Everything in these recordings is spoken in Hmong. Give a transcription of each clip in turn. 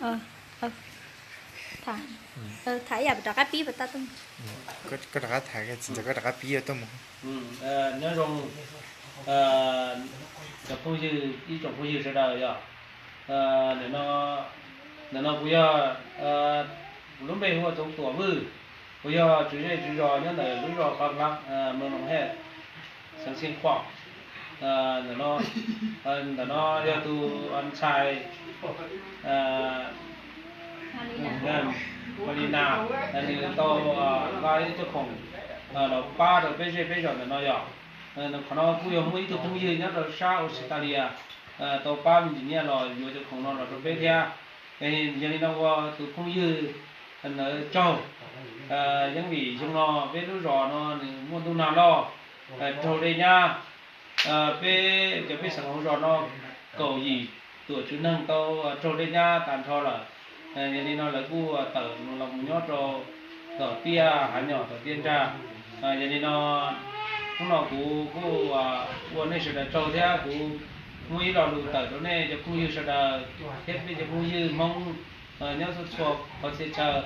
Tham, tham ib yam rov qab pib pas tab tuaj. Koj rov qab tham, txiv ntxawm koj rov qab pib tuaj mus. Nyob zoo cov phooj ywg, ib tsoom phooj ywg sawv daws yog, ntawm no kuv yog, kuv lub npe hu ua Txoov Tuam Vwj, kuv yog tswv zej tswv zos nyob ntawm lub zos Qhov Hlab, Moos Noom Hej, xeev Xeev Khuam. Ntawm no yog tus ntxhais Malina, nws tau nqa ib tug khoom los pab rau peb zej peb zos ntawm no yog. Qhov no kuj yog muaj ib tug phooj ywg nyob rau sab Australia tau pab me ntsis nyiaj los yuav cov khoom no los rau peb thiab. Yog li no ua tus phooj ywg ntawd tsaug, yeej vim xyoo no peb lub zos no nws muaj ntuj nag loj, raug dej nyab, peb cov pej xeem hauv zos no kaum yim tuam tswv neeg tau raug dej nyab tas nrho lawm. Yog li no lawv kuj tawm los mus nyob rau tom tiaj hav nyom tom tiaj nrag. Yog li no hnub no kuv kuj ua nej sawv daws tsaug thiab kuv muaj ib lo lus tawm rau nej cov phooj ywg sawv daws thiab peb cov phooj ywg Hmoob nyob txhua txhua qhov txhia chaw.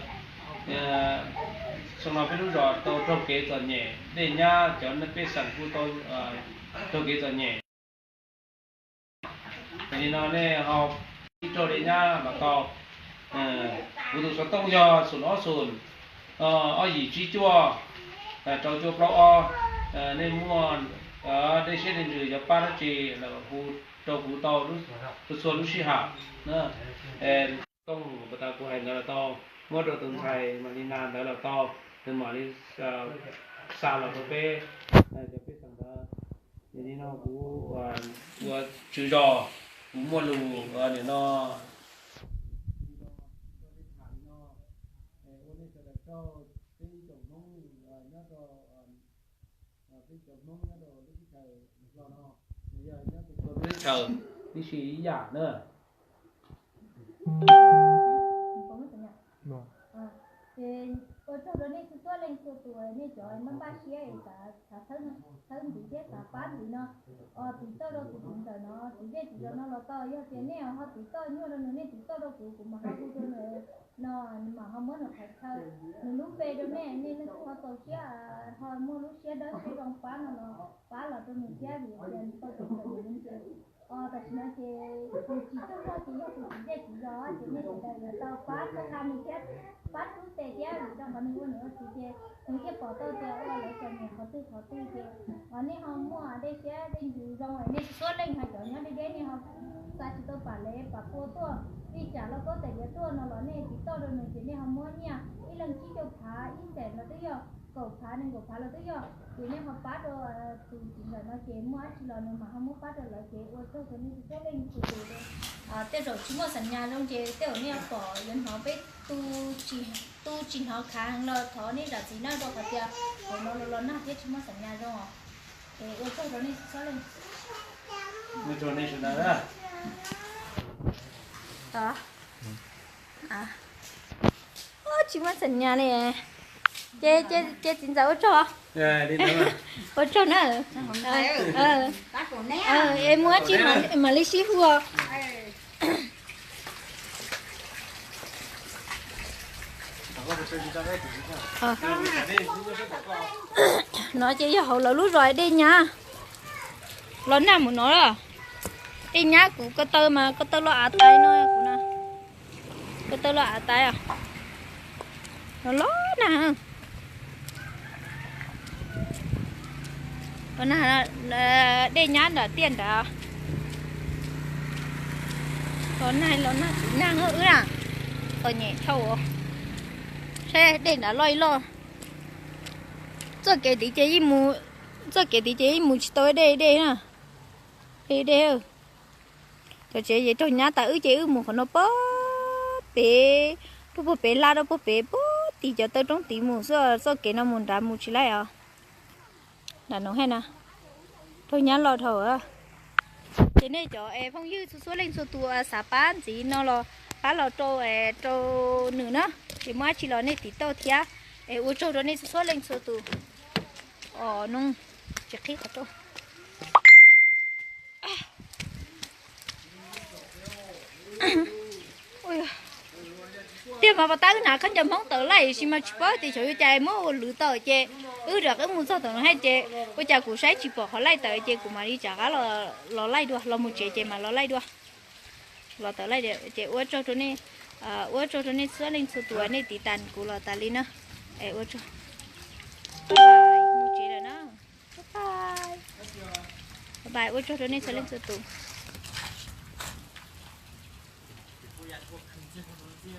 Xyoo no peb lub zos tau raug kev txom nyem, dej nyab cov pej xeem kuj tau raug kev txom nyem. Yog li no nej ho ib raug dej nyab los tau, kuv tus xov tooj yog xoom ob xoom, ob yim tsib cuaj, rau cuaj plaub ob. Nej muaj dej siab dej ntsws yuav pab dab tsi los hu rau kuv tau txhua txhua lub sij hawm. Tooj uas tas kuv hais ntawd los tau, muab rau tus ntxhais Malina ntawd los tau, nws mam li xa los rau peb cov pej xeem ntawd. Yog li no kuv ua tswv zos, kuv muaj lus nim no ua nej sawv daws tsaug, peb ib tsoom Hmoob nyob rau, peb cov Hmoob nyob rau lub teb chaws Nplog no, yog nyob txhua teb chaws tib si ib yam na. Ces ua tsaug rau nej txhua txhua leej txhua tus, nej cov npaj npaj siab es xav txhawb ntxiv thiab xav pab ntxiv no, tiv tauj rau tus txiv ntxawm no, tus zej tus zos no los tau. Yog tias nej ho tiv tauj nyuaj rau nws, nej tiv tauj rau kuv, kuv mam ho hu rau nws no, nws mam ho muab nws qhov chaw, nws lub npe rau nej, nej leej twg ho txaus siab, ho muaj lub siab dawb siab zoo pab no los pab los rau nws thiab, vim tias tau tus ntxawm nws ces, tam sim no ces tus tsis tsaug zog ces yog tus txiv zej txiv zos ces nej sawv daws yuav tau pab txhawb nqa nws thiab, pab rub tes thiab, vim rau qhov nws ua niam ua txiv ces nws thiaj pom tau tias ua lawv txom nyem qhov twg qhov twg ces, nej ho muaj dej siab dej ntsws zoo, nej txhua leej hais cov nyob deb deb nej ho xa tsis tau pam lev pam pua tuaj, ib tsam lauj kaub tais diav tuaj no los nej tiv tauj rau nws ces nej ho muab nyiaj ib leeg tsib caug phav, ib xees los twb yog, kaum phav nees nkaum phav los twb yog, ces nej ho pab rau tus txiv ntxawm no ces muaj dab tsi los nws mam ho muab pab rau lawv ces ua tsaug rau nej txhua leej txhua tus. Tej zaum tsis muaj xam nyas zoo ces tej zaum nej pom yuav hnov peb tu tsis hnov khav heev los thov nej zam txim nawb, rau qhov tias hauv no los los nag thiab tsis muaj xam nyas zoo os. Es ua tsaug rau nej txhua leej. Tsis muaj xam nyas li. Ces, ces txiv ntxawm ua tsaug. Ua tsaug na. Es muaj dab tsi mam li sib hu. No ces yog hauv lawv lub zos dej nyab los nag mus no. Dej nyab kuv ko taw mas ko taw los av tais no kuv na. Ko taw los av tais os. Los los nag. Los nag, dej nyab nram tiaj nrad. Los nag los nag tsis nag wb na. Txom nyem dhau. Saib dej nrad loj ib loj. Txoj kev tid ces yeej mus, txoj kev tid ces yeej mus tsis tau dej dej na. Dej dej. Cov tsev ces raug nyab tas wb ces wb mus qhov no puag pem, rau puag pem laj rau puag pem puag tim cov taw roob tid mus xwb, txoj kev no mus nrad mus tsis laib os. Nram no haj na, raug nyab loj dhau. Ces nej cov phooj ywg txhua txhua leej txhua tus xav pab ntxiv no los pab los rau, rau nws na, ces muaj dab tsi los nej tiv tauj thiab. Es ua tsaug rau nej txhua txhua leej txhua tus. Os, no tsis qhib qhov rau. Ua Mas pas tab wb hnav khaub ncaws Hmoob tawm laij sis mas tsis paub tias xyov yuav cas muab ua lwv tau ces wb rov qab mus txog tom no thiab ces ua cas kuv saib tsis pom qhov laij tawm ces kuv mam li rov qab los laij dua, los mus tsev ces mam los laij dua. Los tawm laij ces ua tsaug rau nej, ua tsaug rau nej txhua leej txhua tus nej tiv tas kuv los tas li na. Es ua tsaug, mus tsev lawm na. Bye bye, ua tsaug rau nej txhua leej txhua tus.